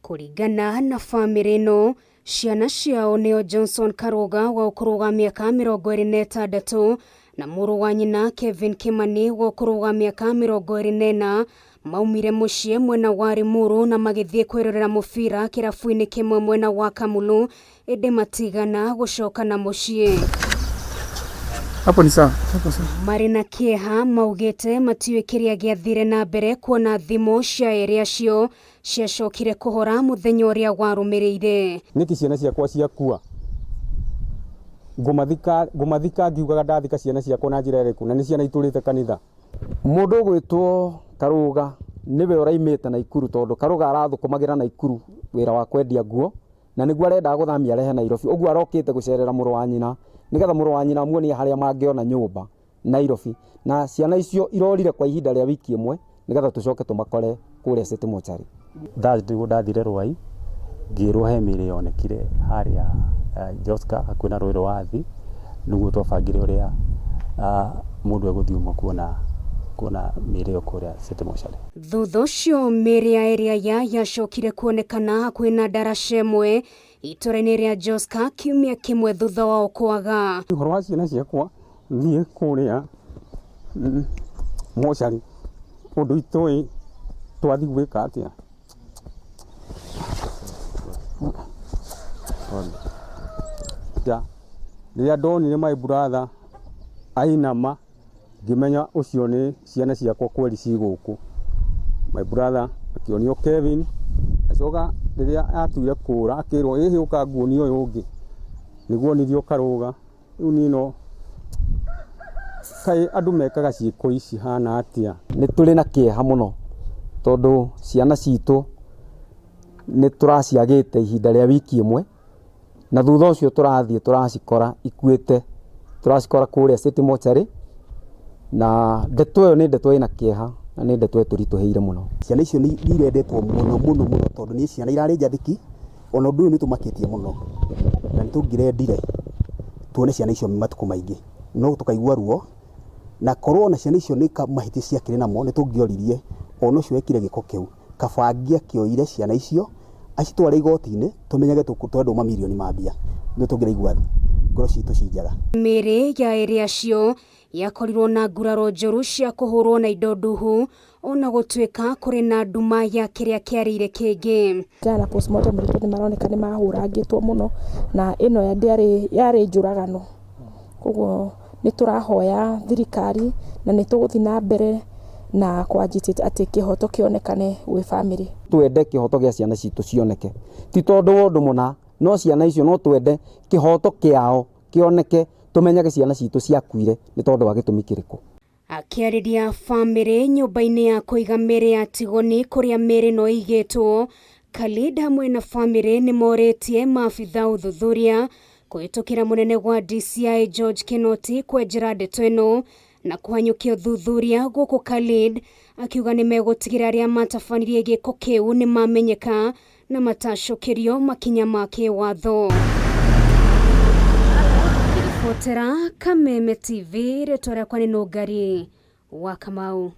Kũringana na bamĩrĩ ĩno, ciana ciao nĩo Johnson Karũga wa ũkũrũ wa mĩaka 26 na mũrũ wa nyina Kevin Kimani wa ũkũrũ wa mĩaka 24 maumire mũciĩ mwena wa Limuru na magĩthiĩ kwĩrorera mũbira kĩrabu-inĩ kĩmwe mwena wa Kamulu ĩndĩ matigana gũcoka na mũciĩ. Hapo ni sawa. Hapo sawa. Marĩ na kĩeha maugĩte matiũĩ kĩrĩa gĩathire na mbere kuona thimũ cia erĩ acio ciacokire kũhora mũthenya ũrĩa warũmĩrĩire. Nĩkĩ ciana ciakwa ciakua? Ngũmathika ngũmathika ngiugaga ndathika ciana ciakwa na njĩra ĩrĩkũ? Na nĩ ciana itũrĩte kanitha. Mũndũ ũgwĩtwo Karũga nĩwe ũraimĩte Naikuru tondũ Karũga arathũkũmagĩra Naikuru wĩra wa kwendia nguo na nĩguo arendaga gũthamia arehe Nairobi. Ũguo arokĩte gũcerera mũrũ wa nyina nĩgetha mũrũ wa nyina amuonie harĩa mangĩona nyũmba Nairobi. Na ciana icio irorire kwa ihinda rĩa wiki ĩmwe nĩgetha tũcoke tũmakore kũrĩa City Mortuary. Thursday nĩguo ndathire Rwai ngĩrwo he mĩĩrĩ yonekire harĩa Joska hakuhĩ na rũĩ rwa Athi, nĩguo twabangire ũrĩa mũndũ egũthiĩ ũmwe kuona kuona mĩĩrĩ ĩyo kũrĩa City Mortuary. Thutha ũcio mĩĩrĩ ya erĩ aya yacokire kuonekana hakuhĩ na ndaraca ĩmwe itũra-inĩ rĩa Joska kiumia kĩmwe thutha wao kwaga. Ũhoro wa ciana ciakwa thiĩ kũrĩa mocarĩ ũndũ itũĩ twathiĩ gwĩka atĩa. Rĩrĩa ndonire my brother ainama ngĩmenya ũcio nĩ ciana ciakwa kweri ci gũkũ. My brother akĩonio Kevin acoka rĩrĩa atuire kũra akĩrwo ĩhĩ ũka nguonie ũyũ ũngĩ nĩguo onirio Karũga. Rĩu niĩ no kaĩ andũ mekaga ciĩko ici hana atĩa? Nĩ tũrĩ na kĩeha mũno tondũ ciana citũ nĩ tũraciagĩte ihinda rĩa wiki ĩmwe na thutha ũcio tũrathiĩ tũracikora ikuĩte, tũracikora kũrĩa City Mortuary na ndeto ĩyo nĩ ndeto ĩna kĩeha na nĩ ndeto ĩtũritũhĩire mũno. Ciana icio nĩ irendetwo mũno mũno mũno tondũ nĩ ciana irarĩ njathĩki ona ũndũ ũyũ nĩ ũtũmakĩtie mũno na nĩ tũngĩrendire tuone ciana icio matukũ maingĩ no tũkaigua ruo na korwo ona ciana icio nĩ mahĩtia ciakĩrĩ namo nĩ tũngĩoririe ona ũcio wekire gĩko kĩu kaba angĩakĩoire ciana icio acitware igoti-inĩ tũmenyage twendwo mamirioni ma mbia nĩ tũngĩraigua ngoro citũ ci njega. Mĩĩrĩ ya erĩ acio yakorirwo na nguraro njũru cia kũhũrwo na indo nduhu ona gũtuĩka kũrĩ na nduma ya kĩrĩa kĩarĩire kĩngĩ. Kũringana na postmortem report nĩ maroneka nĩ mahũrangĩtwo mũno na ĩno ndĩarĩ yarĩ njũragano koguo nĩ tũrahoya thirikari na nĩ tũgũthiĩ na mbere na kũ agitate atĩ kĩhoto kĩonekane gwĩ bamĩrĩ. Twende kĩhoto gĩa ciana citũ cioneke ti tondũ wa ũndũ mũna no ciana icio no twende kĩhoto kĩao kĩoneke tũmenyage ciana citũ ciakuire nĩ tondũ wa gĩtũmi kĩrĩkũ. Akĩarĩria bamĩrĩ nyũmba-inĩ ya kũiga mĩĩrĩ ya Tigoni kũrĩa mĩĩrĩ ĩno ĩigĩtwo, Khalid hamwe na bamĩrĩ nĩ morĩtie maabitha ũthuthuria kũhĩtũkĩra mũnene wa DCI George Kinoti kwenjera ndeto ĩno na kũhanyũkia ũthuthuria gũkũ Khalid akiuga nĩ megũtigĩrĩra arĩa matabanirie gĩko kĩu nĩ mamenyeka na matacokerio makinya ma kĩwatho. Ngĩribotera Kameme TV, rĩtwa rĩakwa nĩ Nũngari wa Kamau.